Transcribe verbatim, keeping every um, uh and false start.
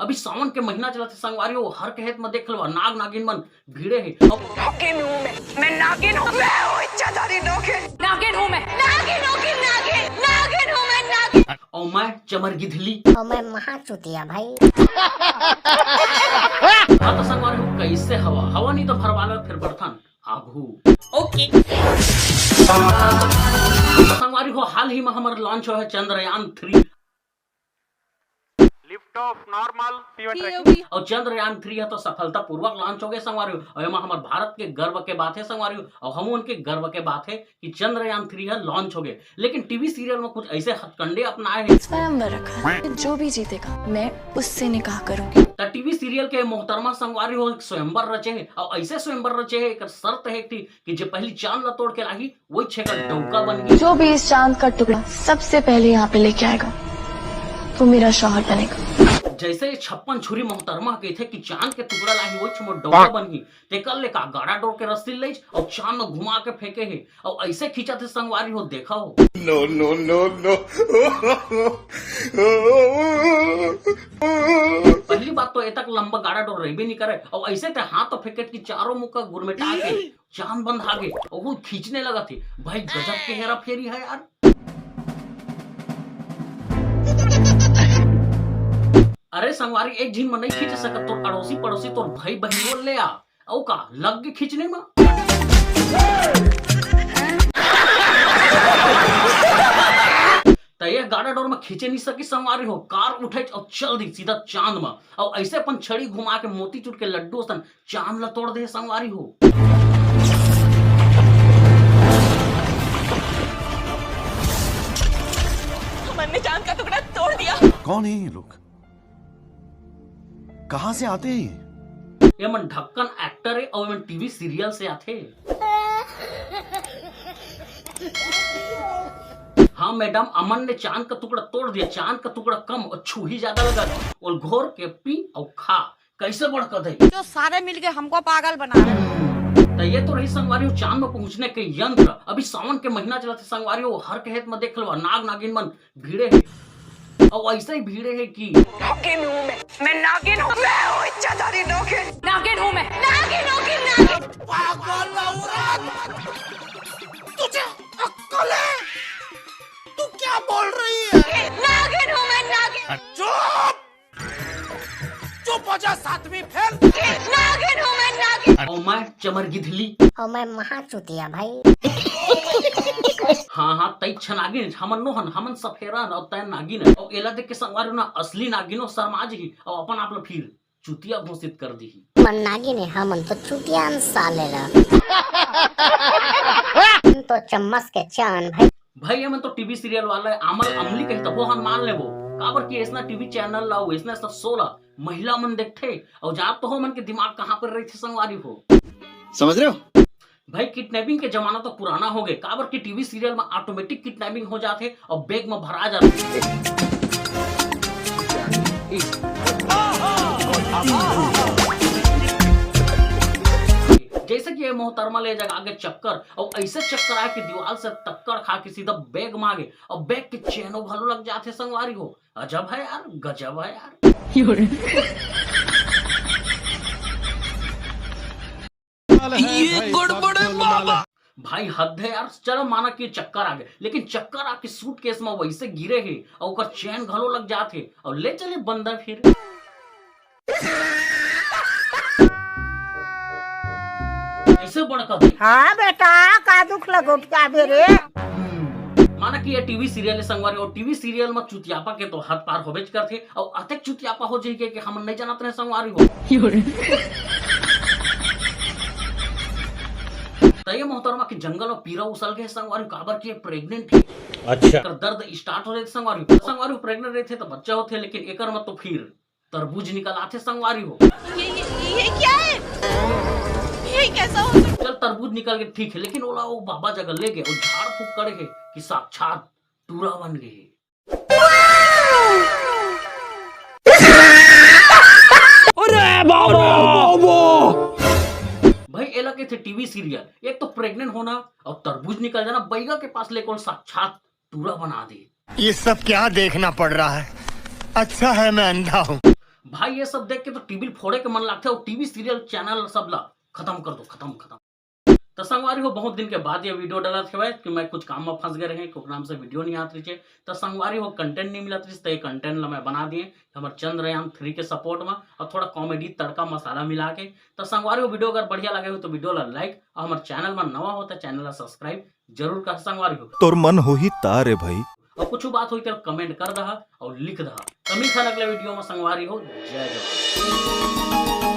अभी सावन के महीना चलत हे संगवारी हो, हर खेत म देख लेवा नाग नागिन मन भीड़े हे। अब नागिन हूँ मैं, मैं नागिन हूँ, मैं हूँ इच्छाधारी नागिन। नागिन हूँ मैं, नागिन हूँ कि नागिन, नागिन हूँ मैं, नागिन। और मैं चमर गिधली। और मैं महाचुतिया भाई। हाँ तो संगवारी हो, कैसे हवा? हवा नहीं तो भरवाला फिर बर्थन आघू। ओके। संगवारी हो, हाल ही में हमर लॉन्च हो है Chandrayaan three. Lift off normal, P one tracking। और चंद्रयान थ्री है तो सफलतापूर्वक लॉन्च हो गए संगवारी हो। और एमा हमर भारत के गर्व के बात है संगवारी हो, और हम उनके गर्व के बात है कि चंद्रयान थ्री है लॉन्च हो गए। लेकिन टीवी सीरियल में कुछ ऐसे हथकंडे अपनाए हैं। स्वयंवर रखा है, जो भी जीतेगा मैं उससे निकाह करूंगी। त टीवी सीरियल के मोहतरमा संगवारी हो एक स्वयंवर रचे है, और ऐसे स्वयंवर रचे है, एक शर्त है एक ठी कि जे पहली चांद ला तोड़ के लाही, वही छेका डौका बन गई। जो भी इस चांद का टुकड़ा सबसे पहले यहाँ पे लेके आएगा, वो मेरा शौहर बनेगा। जैसे ये छप्पन छुरी मोहतरमा कहते कि चांद के टुकड़ा लाही, वही छमो डौका बन गई। तेकर ले का गाड़ा डोर के रस्सी ले और चांद में घुमा के फेंके है, और ऐसे खींचा थे संगवारी हो, देखा हो। No, no, no, no। पहली बात तो एतक लंबा गाड़ा डोर रहबे नहीं करे, और ऐसे ते हाथ तो फेंके कि चारों मुक्का गुरमेटा के चांद बंधा गे, और वो खींचने लगा थे। भाई गजब के हेरा फेरी है यार। अरे संगवारी, एक झिन में नहीं खींच सकत, तोर अड़ोसी पड़ोसी तोर भाई बहन ले आ, औ का लग के खींचने में। त ये गाड़ा डोर में खींचे नहीं सकी संगवारी हो, कार उठे और चल दी सीधा चांद में, और ऐसे अपन छड़ी घुमा के मोतीचूर के लड्डू असन चांद ला तोड़ दे संगवारी हो। हमन ने चांद का टुकड़ा तोड़ दिया। कौन है ये लोग? कहाँ से आते हैं ये? ये मन ढक्कन एक्टर है और ये मन टीवी सीरियल से आते। हाँ मैडम, अमन ने चांद का टुकड़ा तोड़ दिया, चांद का टुकड़ा कम और छुही ज्यादा लगा, और घोर के पी और खा। कैसे बड़कत है? जो सारे मिलके हमको पागल बना रहे हैं। तो ये तो रही संगवारी हो चांद में पहुंचने के यंत्र। अभी सावन के महीना चलत हे संगवारी हो, हर खेत में देख लो नाग नागिन मन भीड़े है, और ऐसे ही भीड़े है कि नागिन हूँ मैं, मैं नागिन हूँ, मैं हूँ इच्छाधारी नागिन। नागिन हूँ मैं, नागिन हूँ कि नागिन। पागल औरत, तुझे अक्कल है? तू क्या बोल रही है? नागिन हूँ मैं, नागिन। चुप! चुप हो जा, सातवीं फेल। नागिन हूँ मैं, नागिन। और मैं चमर गिधली। और मैं महाचुतिया भाई। हाँ हाँ, तई छ नागिन, हमन नो हन, हमन सफेरन और तय नागिन है। और एला देख के संगवारी हो ना, असली नागिन हो शर्मा जी ही, और अपन आप ला फिर चुतिया घोषित कर दी ही। मन नागिन है, हमन तो चुतिया हन साले ला। हम तो चम्मच के चान भाई। भाई ये मन तो टीवी सीरियल वाला है, आमल अमली कही तबो हम मान लेबो, काबर कि ऐसना टीवी चैनल ला, ऐसना ऐसना शो ला महिला मन देखथे, और जात तो हो मन के दिमाग कहाँ पर रही थे संगवारी हो। समझ रहे हो? भाई किडनैपिंग के जमाना तो पुराना हो गए, काबर कि टीवी सीरियल में ऑटोमेटिक किडनैपिंग हो जाते और बैग में भरा जाते। जैसे कि ये मोहतरमा ले जगह आगे चक्कर, और ऐसे चक्कर आया कि दीवार से टक्कर खा के सीधा बैग में आ गए, और बैग के चैनो घलो लग जाते संगवारी हो। अजब है यार, गजब है यार। ये गड़बड़ है बाबा। भाई हद है यार, चलो माना कि चक्कर आ गए, लेकिन चक्कर आके सूटकेस में वैसे गिरे है और ओकर चैन घलो लग जात है और ले चले बंदा फिर। कैसे बड़का दे? हाँ बेटा, का दुख लगोट का बे रे? माना कि ये टीवी सीरियल है संगवारी, और टीवी सीरियल में चुतियापा के तो हद पार होबेच करथे, और अतेक चुतियापा हो जाइए कि हम नहीं जानत रहे संगवारी हो। तो ये मोहतरमा के जंगल में पीरा उसल गए संगवारी, काबर कि ये प्रेग्नेंट है। अच्छा। एकर दर्द स्टार्ट हो जाते संगवारी, संगवारी प्रेग्नेंट रहते तो बच्चा होते, लेकिन एकर में तो फिर तरबूज निकल आथे संगवारी हो। ये, ये, ये क्या है? ये कैसा हो सकता? चल तरबूज निकल के ठीक है, लेकिन ओला वो बाबा जगह ले गए, वो झाड़ फूक करे है कि साक्षात टूरा बन गए। अरे बाबा, बाबा। भाई एला के थे टीवी सीरियल, एक तो प्रेग्नेंट होना और तरबूज निकल जाना, बैगा के पास लेकर साक्षात टूरा बना दे। ये सब क्या देखना पड़ रहा है? अच्छा है मैं अंधा हूँ। भाई, ये सब देख के तो टीवी फोड़े के मन लागथे, अउ टीवी सीरियल चैनल सब ला खत्म कर दो, खत्म, खत्म। तो संगवारी हो, बहुत दिन के बाद ये वीडियो डालत हवय कि मैं कुछ काम में फंस गए रहे, ओकरा से वीडियो नहीं आत रहिसे। तो संगवारी हो, कंटेंट नहीं मिलत रहिस, तो ये कंटेंट ला मैं बना दिए हमर चंद्रयान थ्री के सपोर्ट में, और थोड़ा कॉमेडी तड़का मसाला मिला के। तो संगवारी हो, वीडियो अगर बढ़िया लगे हो तो वीडियो ला लाइक, और हमर चैनल में नवा हो तो चैनल ला सब्सक्राइब जरूर कर संगवारी हो। तोर मन होही ता रे भाई। और कुछ बात होई तो कमेंट कर दहा और लिख दहा। तो मिलथन अगले वीडियो में संगवारी हो। जय जवान।